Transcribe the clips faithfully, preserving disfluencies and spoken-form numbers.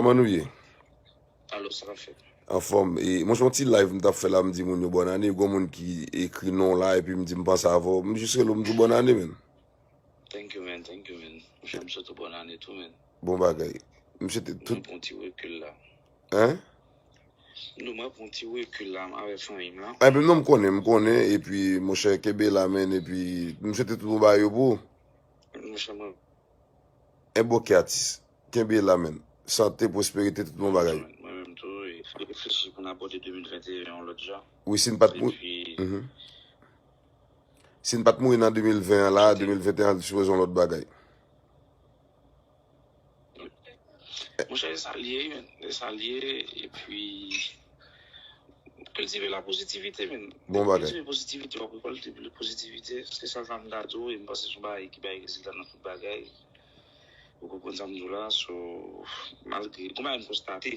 Kòman nou ye? Alo, sa k ap fèt? Anfòm. E, mwen, se yon ti live m t ap fè la, m di moun yo bòn ane. Gon moun ki ekri non la, epi m di m panse avè w. M jis rele w, m di w bòn ane, menn. Thank you, man. Thank you, man. Monchè, m swete w bòn ane tou, man. Bon bagay. M swete tout. Mwen pran ti rekil la. Hein? Non, mwen pran ti rekil la, m avè fanmi m la. Epi non, m konnen, m konnen, epi monchè, kenbe la, menn, epi m swete tout bon bagay yo pou ou. Monchè, mwen En bòkè atis. Kenbe la, menn. Sante, pwosperite, tout bon bagay. Mwen menm tou, e, m reflechi pou n abòde de mil venteyen yon lòt jan. Wi, si n pa t mouri. Epi, Mhm. Si n pa t mouri nan de mil ven an la, de mil venteyen an, li sipoze yon lòt bagay. Monchè, e sa l ye, man. E sa l ye, epi kiltive la pozitivite, man. Bon bagay. Kiltive pozitivite, w ap rekòlte pozitivite. Se sa m ta di w, e m panse se yon bagay ki bay rezilta nan tout bagay. Ou konprann sa m di w la, so, malgre, gon bagay m konstate,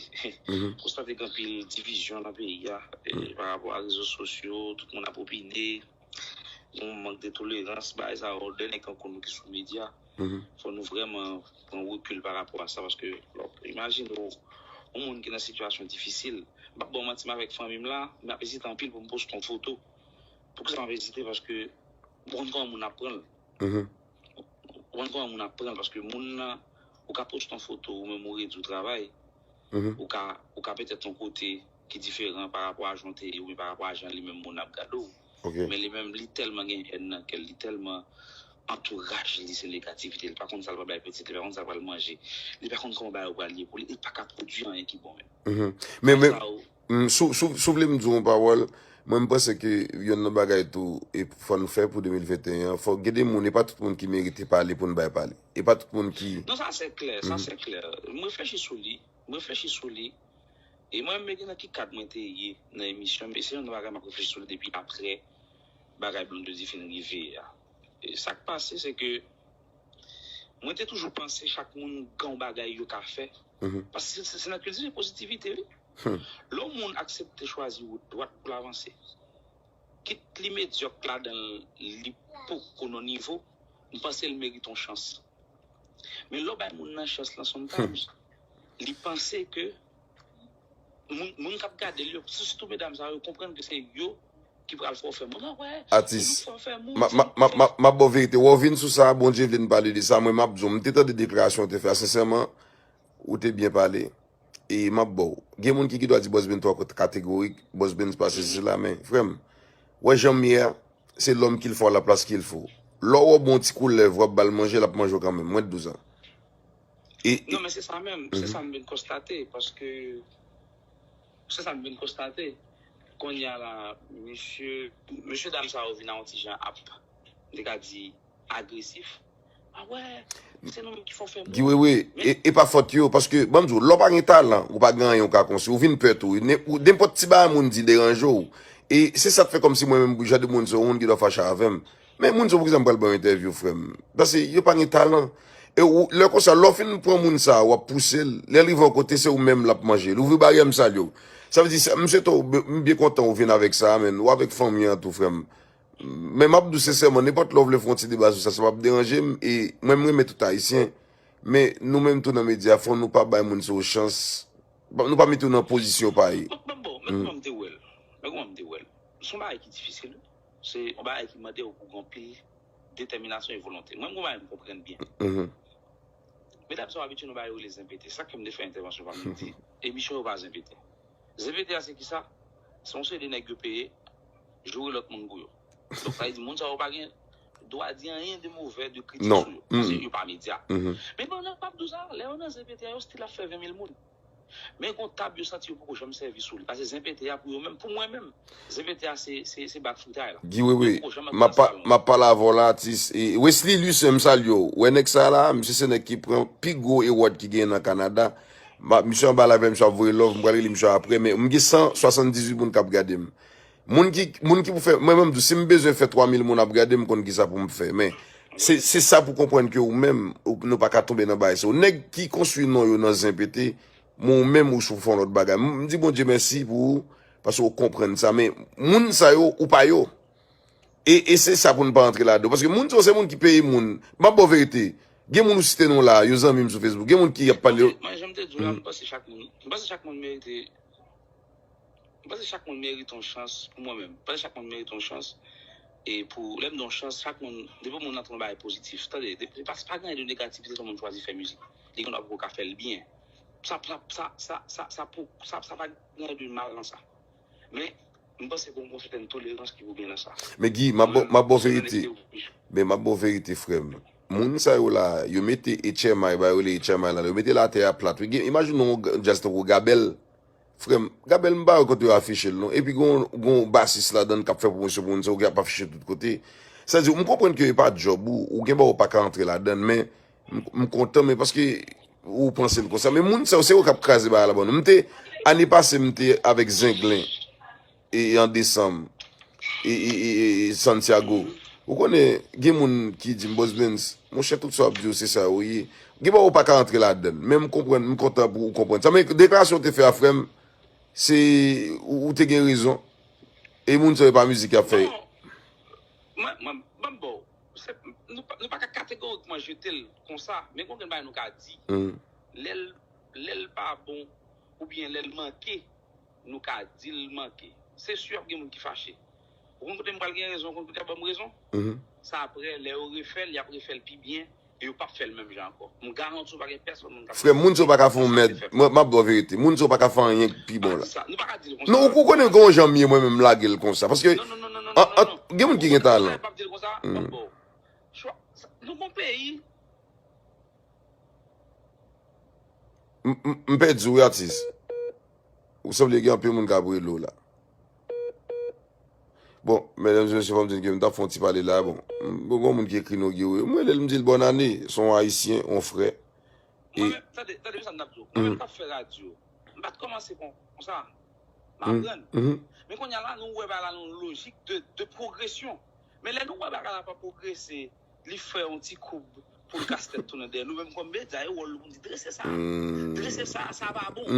Mhm. konstate gen anpil divizyon nan peyi a, e, pa rapò a rezo sosyo, tout moun ap opine, gon mank de tolerans, bagay sa yo, dènye kan nou ki sou medya, Mhm. fò nou vrèman pran rekil pa rapò a sa, paske, lò, imajine w, yon moun ki nan sitiyasyon difisil, m p ap ba w manti, m avèk fanmi m la, m ap ezite anpil pou m poste yon foto. Poukisa m ap ezite? Paske, m konn kòman moun ap pran l. Mhm. Ou konn kòman moun ap pran l, paske moun nan, ou ka poste yon foto, ou menm ou redi w travay, Mhm. ou ka, ou ka petèt yon kote ki diferan pa rapò a jan w te ye, oubyen pa rapò a jan li menm moun ap gade w. Ok. Men li menm, li tèlman gen hèn nan kè l, li tèlman antouraj li se negativite, li pa konn sa l pral bay pitit, li pa konn sa l pral manje, li pa konn kòman bagay yo pral ye pou li, li pa ka pwodui anyen ki bon menm. Mhm. Men, men, Sa ou, mm, sou, sou, sou vle m di w yon pawòl, mwen m panse ke yonn nan bagay tou, e fò n fè pou de mil venteyen an, fò gen de moun, e pa tout moun ki merite pale pou n bay pale. E pa tout moun ki Non, sa se klè, sa se klè. M reflechi sou li, m reflechi sou li. E mwen menm, men gen nan ki kad mwen te ye nan emisyon, men se yon bagay m ap reflechi sou li depi apre bagay Blondedy fin rive a. E sa k pase, se ke mwen te toujou panse chak moun gen yon bagay yo ka fè. Mhm. Paske se, se, se nan kiltive pozitivite, wi. Hmm. Lè yon moun aksepte chwazi wout dwat pou l avanse, kit li medyòk ladan l, li poko nan nivo, m panse l merite yon chans. Men lè w bay moun nan chans lan, sometimes, li panse ke moun, moun k ap gade l yo, sitou medam sa yo, konprann ke se yo ki pral fè w fè moun. Ah wè, Atis. Moun fè w fè moun, Ma, se ma, moun ma, ki fè ma, ma ba w verite. Wè, w vin sou sa, Bondye vle n pale de sa, mwen m ap di w, m te tande deklarasyon w te fè a, sensèman, ou te byen pale. E m ap ba w. Gen moun ki, ki dwa di Boss Ben twò kategorik, Boss Ben pa sesi sela, men, frè m, wè jan m ye a, c'est l'homme qu'il faut à la place qu'il faut. Lè w wè bon ti koulèv, w ap ba l manje, l ap manje w kanmenm. Mwen t di w sa. E, e, Non, men se sa menm, se sa m vin konstate, paske se sa m vin konstate. Kounye a la, mesye, mesye dam sa yo vin a yon ti jan ap, m te ka di, agresif. Ah wè, se nou menm ki fè w fè moun. Guy Wewe, e, e pa fòt yo, paske, ban m di w, lè w pa gen talan, ou pa gen anyen ou ka konstwi, ou vin pè tou. Ne, ou, nenpòt ti bagay moun di deranje w. E se sa k fè kòmsi mwen menm, jan de moun sa yo, moun ki dwa fache avè m. Men moun sa yo, poukisa m pral ba yo entèvyou, frè m? Paske yo pa gen talan. E ou, lè konsa, lè w fin pran moun sa a, w ap pouse l. Lè l rive yon kote, se ou menm l ap manje. L ouvri baryè, m salye w. Sa vle di, sa, m swete w, m byen kontan ou vin avèk sa a, men ou avèk fanmi an tou, frè m. Men m ap di w sensèman, nenpòt lè w vle fè yon ti deba sou sa, sa p ap deranje m. E mwen, m renmen tout Ayisyen. Men nou menm tou nan medya, fò nou pa bay moun sa yo chans. Nou pa mete yo nan pozisyon pa yo. Bon, bon, bon, men kòman m te wè l? Men kòman m te wè l? Se yon bagay ki difisil, wi. Se yon bagay ki mande w pou gen anpil detèminasyon e volonte. Mwen, m gon bagay m konprann byen. Mhm. Medam sa yo abitye nan bagay yo rele zenpete. Sa k fè m te fè entèvansyon pa m di, emisyon yo pa zenpete. Zenpete a se kisa? Se yon seri de nèg yo peye, joure lòt moun pou yo. Donk, sa vle di, moun sa yo pa gen dwa di anyen de movè, de kritik Non. Sou yo. Paske Mhm. yo pa medya. Mhm. Men pandan m ap di w sa, lè yo nan zenpete a, yo still ap fè ven mil moun. Men gon tab yo santi yo poko janm sèvi sou li. Paske zenpete a pou yo menm, pou mwen menm, zenpete a se, se, se bak foutay la. Guy Wewe, Yo poko janm ap m ap pa, pran salon. M ap pale avè w la, atis. E Wesley Lussaint, m salye w. Wè nèg sa la, misye se nèg ki pran pi gwo award ki genyen nan Kanada. M ap, misye anba live la, misye ap voye love, m pral rele misye apre, men m gen san swasanndizuit moun k ap gade m. Moun ki, moun ki pou fè, mwen menm, si m bezwen fè twa mil moun ap gade m, konn kisa pou m fè. Men, se, se sa pou konprann ke ou menm, ou, nou pa ka tonbe nan bagay sa yo. Nèg ki konstwi non yo nan zenpete, men ou menm ou sou fè yon lòt bagay. M, m di Bondye mèsi pou ou, paske ou konprann sa. Men, moun sa yo, ou pa yo. E, e se sa pou n pa antre ladan. Paske moun sa yo, se moun ki peye moun. M ap ba w verite. Gen moun ou site non la, yo zanmi m sou Facebook. Gen moun ki ap pale. Mwen, jan m te di w la, m panse chak moun, m panse chak moun merite, m panse chak moun merite yon chans pou mwen menm. M panse chak moun merite yon chans. E pou, lè m di yon chans, chak moun, depi moun nan yon bagay pozitif, tande, depi, pa, pa gen de negativite lè moun chwazi fè mizik. Li gen dwa poko ka fè l byen. Sa, sa, sa, sa, sa, sa, pou, sa, sa pa gen de mal nan sa. Men, m panse gen yon sètèn tolerans ki pou gen nan sa. Men Guy, m ap ba w, m ap ba w verite. Men m ap ba w verite, frè m. Moun sa yo la, yo mete H M I, ba yo rele H M I la, yo mete latè a plat. Wi, gen, imajine yon djaz tankou Gabèl. Frè m, Gabèl, m pa wè kote yo afiche l non. Epi gon, gon basis ladan l k ap fè pwomosyon pou moun sa yo ki ap afiche tout kote. Sa di, m konprann ke e pa djòb ou, ou gen bagay ou pa ka antre ladan l, men m, m kontan, men paske ou panse l konsa. Men moun sa yo, se yo k ap kraze bagay la ban nou. M te, ane pase, m te avèk Zenglen e, e an desanm, e, e, e, e, e Santiago. Ou konnen, gen moun ki di m, Boss Benz, monchè, tout sa w ap di yo, se sa yo ye. Gen bagay ou pa ka antre ladan l. Men m konprann, m kontan pou ou konprann sa. Men deklarasyon w te fè a, frè m, se, ou, ou te gen rezon. E moun sa yo pa mizik y ap fè. Bon, mwen, mwen, ban m ba w. Se, nou pa, nou pa ka kategorikman jete l konsa, men gon grenn bagay nou ka di. Lè l, lè l pa bon, oubyen lè l manke, nou ka di l manke. Se si y ap gen moun ki fache. Ou konn kote m pral gen rezon, ou konn kote y ap ban m rezon. Sa apre, lè yo refè l, y ap refè l pi byen, e yo p ap fè l menm jan ankò. M garanti w pa gen pèsonn moun k ap fè l. Frè m, moun sa yo pa ka fè yon mèd. Mwen, m ap ba w verite. Moun sa yo pa ka fè anyen k pi bon la. Nou pa ka di l konsa. Non, ou, ou konnen gen yon jan m ye mwen menm, m lage l konsa. Paske, gen moun ki gen talan. M ap di l konsa, m ap ba w. Chwa, nou gon peyi. M, m, m pèdi w, wi, atis. Ou sanble gen anpil moun k ap rele w la. Bon, medam e mesye, fò m di n ke m t ap fè yon ti pale la. Bon, m, bon, gon moun ki ekri nou, Guy Wewe. M rele l, m di l bòn ane, se yon Ayisyen, yon frè. E Mwen menm, tande, tande sa m t ap di w. Mwen menm k ap fè radyo, m pa t kòmanse konsa. M aprann. Men kounye a la, nou wè bagay la nan yon lojik de, de pwogresyon. Men lè nou wè bagay la pa pwogrese, li fè yon ti koub pou l kase tèt tounen dèyè. Nou menm kòm medya, e wòl nou pou n di drese sa. Drese sa, sa pa bon.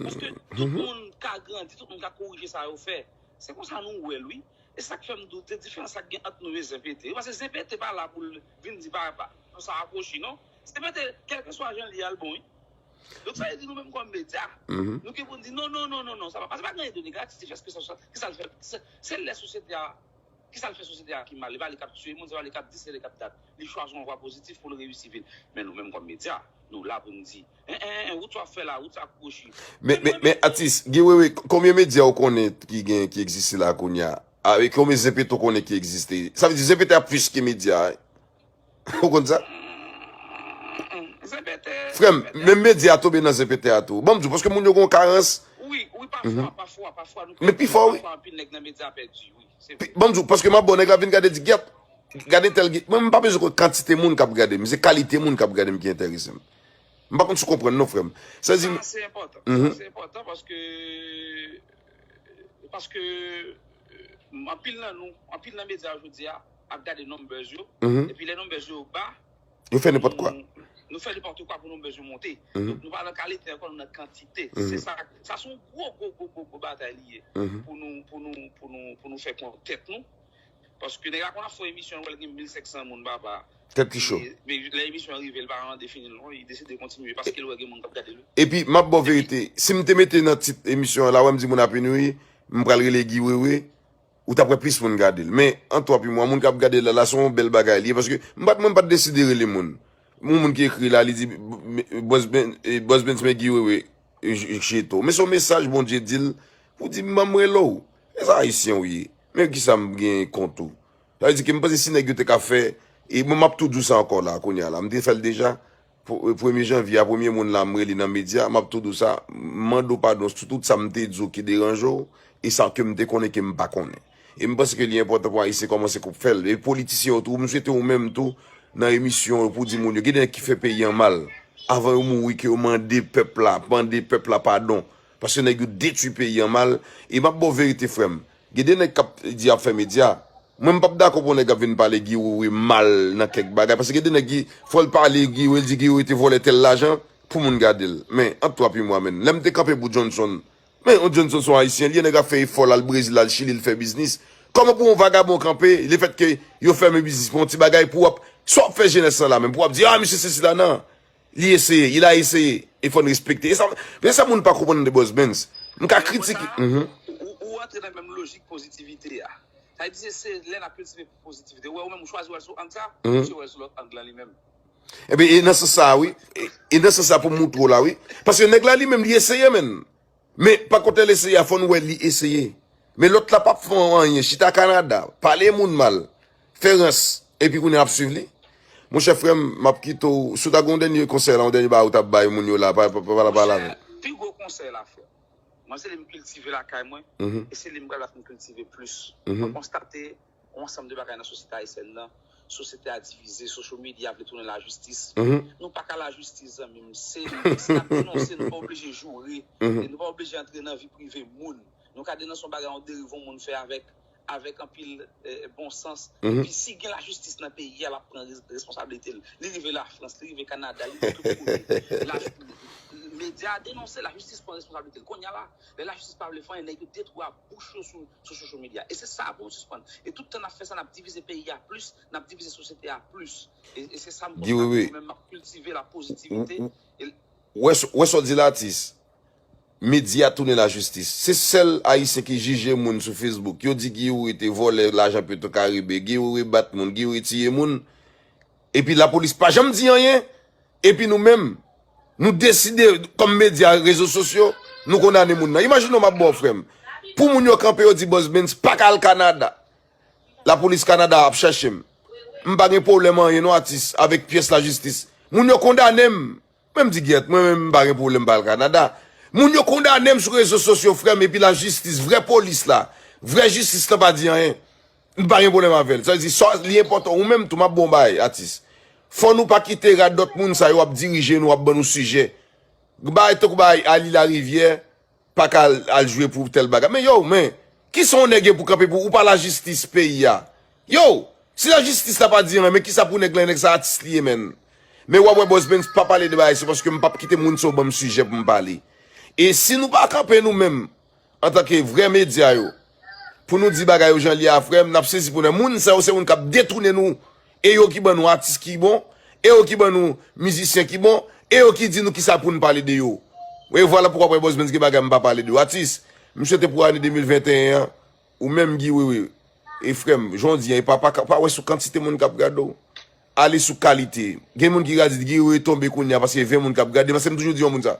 Paske tout moun ka grandi, tout moun ka korije sa yo fè. Se konsa nou wè l, wi. E sa k fè m di w, te diferans sa k gen ant nou e Zen Pete. Paske Zen Pete pa la pou l vin di pa, pa, pou sa akwochi, non. Zen Pete, kèlkeswa jan l ye a, l bon, wi. Donk, sa vle di nou menm kòm medya, nou gen pou n di non, non, non, non, non, sa pa, paske pa gen anyen de negatif, èske sa, sa, ki sa l fè, se, se lè sosyete a, ki sa l fè sosyete a ki mal, se pa li k ap tiye moun, se pa li k ap di, se li k ap dat. Li chwazi yon vwa pozitif pou l reyisi vi l. Men nou menm kòm medya, nou la pou n di, en, en, en, wout sa w ap fè la, wout sa kwochi. Men, men, men, atis, Guy Wewe, konbyen medya ou konnen ki gen, ki egziste la kounye a? Avèk konbyen Zen Pete ou konnen ki egziste? Sa vle di Zen Pete a plis ke medya, wi. Ou konn sa? Zen Pete. Frè m, menm medya a tonbe nan Zen Pete a tou. Ban m di w, paske moun yo gen yon karans. Wi, wi, pafwa, pafwa, pafwa, nou pèdi. Men pi fò, wi. Pafwa, anpil nèg nan medya pèdi, wi. Se vre. Ban m di w, paske m ap bon, nèg la vin gade, di, "Gyèt, gade tèl." Mwen, m pa bezwen konn kantite moun k ap gade m, se kalite moun k ap gade m ki enterese m. M pa konn si w konprann, non, frè m. Sa di. Sa, se enpòtan. Sa, se enpòtan paske, paske, anpil nan nou, anpil nan medya jodi a, ap gade numbers yo, epi lè numbers yo ba, yo fè nenpòt kwa. Nou, nou fè nenpòt kwa pou numbers yo monte. Donk, nou pa nan kalite ankò, nou nan kantite. Se sa, sa se yon gwo, gwo, gwo, gwo, gwo batay li ye. Pou nou, pou nou, pou nou, pou nou fè kont tèt nou. Paske nèg la konn ap fè yon emisyon, wè l gen mil senk san moun, papa. Tèt li cho. Men lè emisyon an rive, l pa mande fini l non, li deside kontinye, paske l wè gen moun k ap gade l. Epi, m ap ba w verite, si m te mete nan tit emisyon an la, wè m di moun ap inouri, m pral rele Guy Wewe, ou t ap wè plis moun gade l. Men, an twa pi mwa, moun k ap gade l la, la se yon bèl bagay li ye, paske m pa t, mwen m pa t deside rele moun. Yon moun ki ekri la, li di, Boss Ben, eh, Boss Benz, men Guy Wewe, eh, Jeto. Men se yon mesaj Bondye di l, pou di, m ban m rele w. E sa Ayisyen w ye. Men kisa m gen kont ou? Sa vle di ke m panse si nèg yo te ka fè, e mwen m ap tou di w sa ankò la, kounye a la. M te fè l deja. Premye janvye a, premye moun la m rele nan medya, m ap tou di w sa, m mande w padon sou tout sa m te di w ki deranje w, e sa ke m te konnen ke m pa konnen. E m panse ke li enpòtan pou Ayisyen kòmanse fè l. E politisyen yo tou, m swete ou menm tou, nan emisyon yo pou di moun yo, gen de nèg ki fè peyi an mal. Avan yo mouri, ke yo mande pèp la, mande pèp la padon. Paske nèg yo detwi peyi an mal. E m ap ba w verite, frè m. Gen de nèg k ap di y ap fè medya. Mwen, m p ap dakò pou yon nèg ap vin pale Guy Wewe mal nan kèk bagay. Paske gen de nèg ki, fò l pale Guy Wewe, l di Guy Wewe te vòlè tèl lajan pou moun gade l. Men, ant twa pi mwa, menn. Lè m te kanpe pou Johnson, men, yon Johnson se yon Ayisyen, li, nèg ap fè efò l al Brezil, al Chili, l fè biznis. Kòman pou yon vagabon kanpe, lefètke yo fèmen biznis pou yon ti bagay, pou w ap Sa w ap fè jenès lan la menm pou w ap di, ah, misye sesi la, nan. Li eseye, il a essayé. E fò n respekte. E sa, men sa moun pa konprann de Boss Benz. M ka kritike. Mhm. Ou, ou antre nan menm lojik pozitivite a. Sa vle di se lè n ap kiltive pozitivite. Ou wè ou menm ou chwazi wè l sou ang sa, misye wè l sou lòt ang lan li menm. Ebyen, e nan sans sa, wi. E, e nan sans sa pou m moutre w la, wi. Paske nèg la li menm, li eseye, menn. Men, pa kont lè l eseye a, fò n wè li eseye. Men lòt la p ap fè anyen. Chita Kanada, pale moun mal, fè rans, epi kounye a ap swiv li. Monchè frè m, m ap kite w. Si w ta gen yon dènye konsèy la, yon dènye bagay ou t ap bay moun yo la, pa, pa, pa, pa, pale avè m. Pi gwo konsèy la, frè. Mwen, se li m kiltive lakay mwen, e se li m pral bat m kiltive plis. Mwen konstate yon ansanm de bagay nan sosyete ayisyèn nan. Sosyete a divize, social media vle tounen lajistis. Nou pa ka lajistis, zanmi m. Se, si n ap denonse, nou pa oblije joure. E nou pa oblije antre nan vi prive moun. Nou ka denonse yon bagay, yon deriv yon moun fè avèk, avèk anpil eh, bon sans. Epi si gen lajistis nan peyi a, l ap pran res- responsablite l. Li rive Lafrans, li rive Kanada, li rive tout kote. Laj- Medya a denonse, lajistis pran responsablite l. Kounye a la, lè lajistis pa vle fè anyen, nèg yo detwi a bouch yo sou, sou social media. E se sa pou nou sispann. E tout tan n ap fè sa, n ap divize peyi a plis, n ap divize sosyete a plis. E, e se sa m konstate mwen menm, m ap kiltive la pozitivite. Wè sa w di la, atis. Medya tounen lajistis. Se sèl Ayisyen ki jije moun sou Facebook. Yo di Guy Youri te vòlè lajan Petro Caribe, Guy Youri bat moun, Guy Youri tiye moun. Epi lapolis pa janm di anyen. Epi nou menm, nou deside kòm medya, rezo sosyo, nou kondane moun nan. Imajine w, m ap ba w, frè m. Pou moun yo kanpe, yo di Boss Benz pa ka al Kanada. Lapolis Kanada ap chèche m. M pa gen pwoblèm anyen non, atis, avèk pyès lajistis. Moun yo kondane m. Mwen m di gyèt, mwen menm m pa gen pwoblèm pa al Kanada. Moun yo kondane m sou rezo sosyo, frè m, epi lajistis, vrè polis la, vrè jistis lan pa di anyen. M pa gen pwoblèm avè l. Sa vle di, sa, li enpòtan, ou menm tou, m ap ba w yon bagay, atis. Fò nou pa kite radòt moun sa yo ap dirije nou, ap ban nou sijè. Bagay tankou bagay Ali Larivière, pa ka al, al jwe pou tèl bagay. Men yo, men, kisa yon nèg ye pou kanpe pou ou pa lajistis peyi a? Yo, si lajistis la pa di anyen, men kisa pou nèg la, nèg sa atis li ye, menn. Men w ap wè Boss Benz pa pale de bagay, se paske m p ap kite moun sa yo ban m sijè pou m pale. E si nou pa kanpe nou menm, antanke vrè medya yo, pou nou di bagay yo jan l ye a, frè m, n ap sezi pou nou. Moun sa yo se moun k ap detounen nou. E yo ki ban nou atis ki bon, e yo ki ban nou mizisyen ki bon, e yo ki di nou kisa pou n pale de yo. E vwala poukwa w ap wè Boss Benz gen bagay m pa pale de yo. Atis, m swete pou ane de mil venteyen an, ou menm Guy Wewe, e frè m, jan w di an, e pa, pa, pa wè sou kantite moun k ap gade w. Ale sou kalite. Gen moun ki ka di Guy Wewe tonbe kounye a paske ven moun k ap gade, paske m toujou di yon moun sa.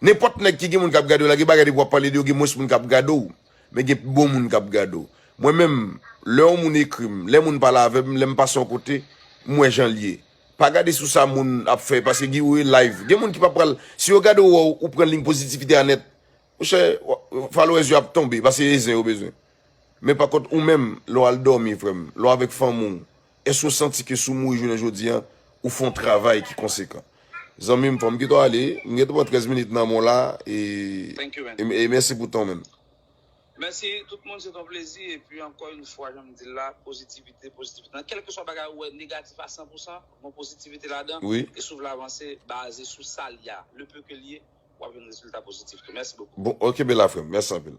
Nenpòt nèg ki gen moun k ap gade w la, gen bagay depi w ap pale de yo, gen mwens moun k ap gade w, men gen bon moun k ap gade w. Mwen menm, lè yon moun ekri m, lè moun pale avè m, lè m pase yon kote, m wè jan l ye. Pa gade sou sa moun ap fè, paske Guy Wewe live. Gen moun ki pa pral, si yo gade w, wè w, ou pran liy pozitivite a nèt, monchè, followers yo ap tonbe, paske e zen yo bezwen. Men pa kont ou menm, lè w al dòmi, frè m, lè w avèk fanmi w, èske w santi ke si w mouri jounen jodi a, ou fè yon travay ki konsekan? Zanmi m, fò m kite w ale, m gentan pran trèz minit nan men w la, e, Thank you, man. e, e mèsi pou tan w, menn. Mèsi, tout moun, se yon plezi. Epi, ankò yon fwa, jan m di l la, pozitivite, pozitivite. Nan kèlkeswa bagay ou wè negatif a san pou san, gon pozitivite ladan. Wi. E si w vle avanse, baze sou sa l ye a. Le peu que l ye, w ap jwenn rezilta pozitif tou. Mèsi bokou. Bon, ok, bèl la, frè m. Mèsi anpil.